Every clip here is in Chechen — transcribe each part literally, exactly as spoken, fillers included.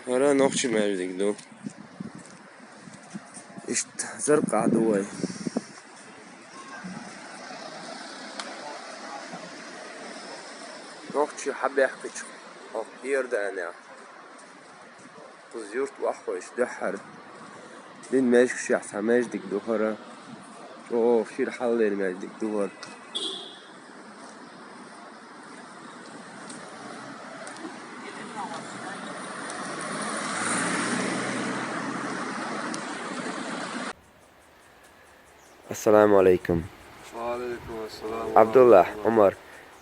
ХӀара нохчийн маьждиг ду. Иштта Заркъахь ду вай. Нохчий хьабаьхкича, хӀокху Иорданехь. Кхуза юрт ваххойш дуьххьара. Дин маьждигашехь цхьа маьждиг ду хӀара. ЧӀогӀа шира хьаллера маьждиг ду хӀара. Ассаламу алейкум. Ва алейкум ассалам ва Абдуллах, рахматуллах. Умар,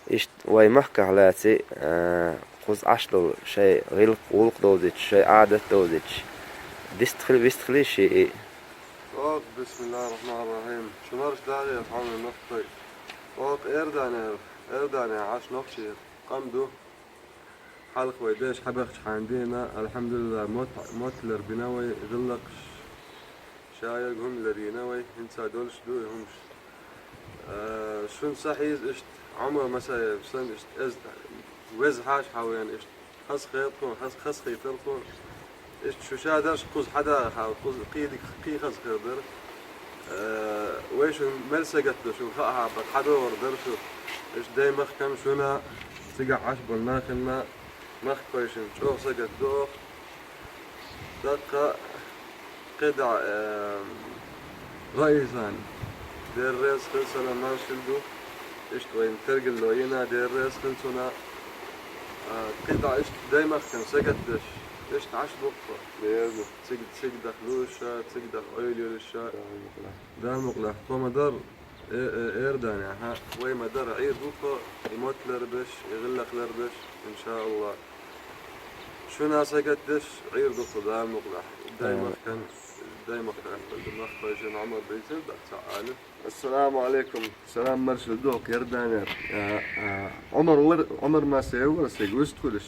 иштта вай махкахь лаций, а, кхуза Ӏаш долу шайн гӀиллакх-, гӀуллакх довзуьйтуш, шайн Ӏадат довзуьйтуш. Дистхили, вистхили ши и? Ох, бисмиллахир-рахманир-рахим. Шу марша дагӀе, хьоме нохчий. Ох, Иорданера, Иорданехь Ӏаш нохчий къам ду. Хьалха вай дайша хьабаьхча хьан дийна, алхьамдулиллах, мотт-, мотт ларбина вай, гӀиллакхаш, шайерг хӀума ларйина вай, хӀинца долуш ду и хӀумаш. Э, шуна ца хьийза иштта, Ӏумар Масаев санна иштта эза веза хьаша хьан вена иштта. Хазахета тхуна, хаза, хазахийтира тхуна. Иштта шу ша дарш кхуза хьадаха, кхуза кхийдиг кхий хаза хир дара. Э, вай шуна мел сагатдо, шуна хаа хьапа, хьадогӀур дара шу. Иштта даймахкана шуна, цигахь Ӏаш болу нахана, махкахойшна чӀогӀа сагатдо. ТӀаккха кхидӀа, э, Раисан, Дела реза хила, салам маршалла ду. Иштта вайна тергало йина, Дела реза хила цунна. А, кхидӀа иштта даймахкана сагатдеш, иштта Ӏаш бу-кх. Дера ду. Цига, цига даха луьйш ша, цига даха ойла йолуш ша. Дала мукъ лахь. Тхо ма-дарра, э, э, Иорданехь, хьа, вай ма-дарра Ӏийр ду-кх, и мотт ларбеш, и гӀиллакх ларбеш, иншааллах. Шуна сагатдеш Ӏийр ду-кх, Дала мукъ лахь. Даймахкана, даймахкана, махкахойшна Ӏумар дийцира, даха ца Ӏалим. Ассаламу алейкум. Салам маршалла ду-кх Иорданера. А, а, Ӏумар вар, Ӏумар Масаев вара сайга вистхуьлуш.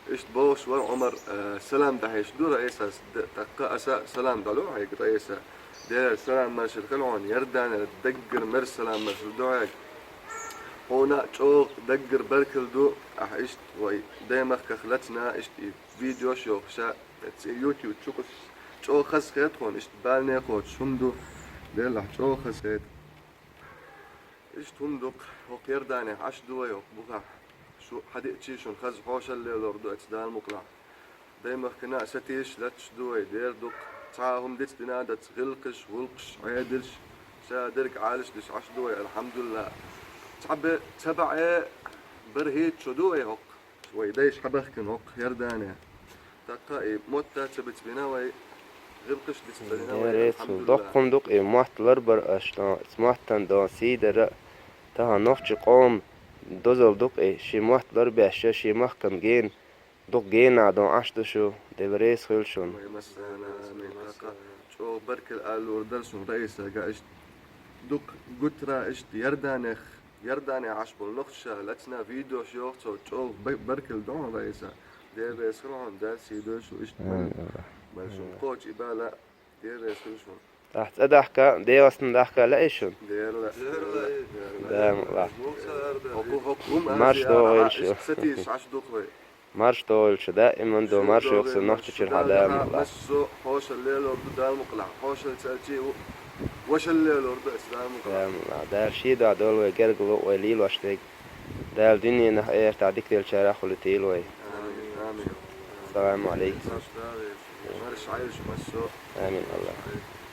Иштта бохуш вара Ӏумар, а, салам дӀахьош ду Раисас, д-, тӀаккха аса салам дӀало хьайга, Раиса. Дера салам маршалла хила хьуна, Иорданера даггара мерза салам маршалла ду хьайга. Хьуна чӀогӀа даггара баркалла ду, ахь иштта вай даймахках лацна, иштта и видеош йохуш, цӀе YouTube чу кхуьссуш, чӀогӀа хазахета хьуна, иштта бала некъ кхочуш хӀума ду, делахь чӀогӀа хазахета. Иштта хӀума ду-кх, хӀокху Иорданехь Ӏаш ду вай хӀокху бухахь. Шу хьадиъчий шуна хаза хьошалла лелор ду оцу Дала мукъ лахь. Даймахкана а сатийсаш лаьтташ ду вай, дера ду-кх. Цхьа а хӀума дицдина дац, гӀиллакхаш, гӀуллакхаш, Ӏедалш, ша дерг Ӏалаш деш Ӏаш ду вай, алхьамдулиллах. Цхьа бе-, ца баьӀе бархӀитта шо ду вай хӀокху. Вай дайша хьабаьхкина хӀокху Иордане. ТӀаккха и мотт а ца бицбина вай, гӀиллакхаш дицбина вай, Дера реза хила. Алхьамдулиллах. Доккха хӀума ду-кх и мотт ларбар аша, тхан, оцу маттана дон сий дара. Тахана нохчийн къоман дозалла ду-кх и, шен мотт ларбеш, шен махкана гена, дукха генахь дон Ӏаш ду шу, Дела реза хуьлда шуна. Вай массарна, амин. ТӀаккха чӀогӀа баркалла алалур дара шуна Раисага, иштта дукха гуттара, иштта Иорданех, Иордане Ӏаш болу нохчаша лаьцна видеош йоху цо, чӀогӀа ба-, баркалла ду хьуна, Раиса. Дела реза хуьлда хьуна, Дала сий дойла шу иштта. Амин, Аллах. Бала шуна кхочу и бала, Дела реза хуьлда шуна. Ахь цӀа дахка, дегӀастна дахка лаьий шуна? Дера лаьа. Дера лаьа. Дера лаьа. Да, ма лаьа. Муха ара дар. ХӀокху, хӀокху хӀума Марш догӀийла шу. Иштта сатийсаш Ӏаш ду-кх вай. Марш догӀийла шу, даиман ду марш йоху сан нохча чуьра хьан, Дала мукъ лахь. Массо а хьошалла лелор ду, Дала мукъ лахь. Хьошалла ца аьлчи, вашалла лелор ду аса, Дала мукъ лахь. Дала мукъ лахь. Дала шен дуьхьа долу вай гергарло, вай лелош дерг. Дала дуьненахь, эхартахь дика деллачарах хуьлуьйтийла вай. Амин, амин. Салам алейкум. Марш догӀийла шу массо а. Амин, Аллах.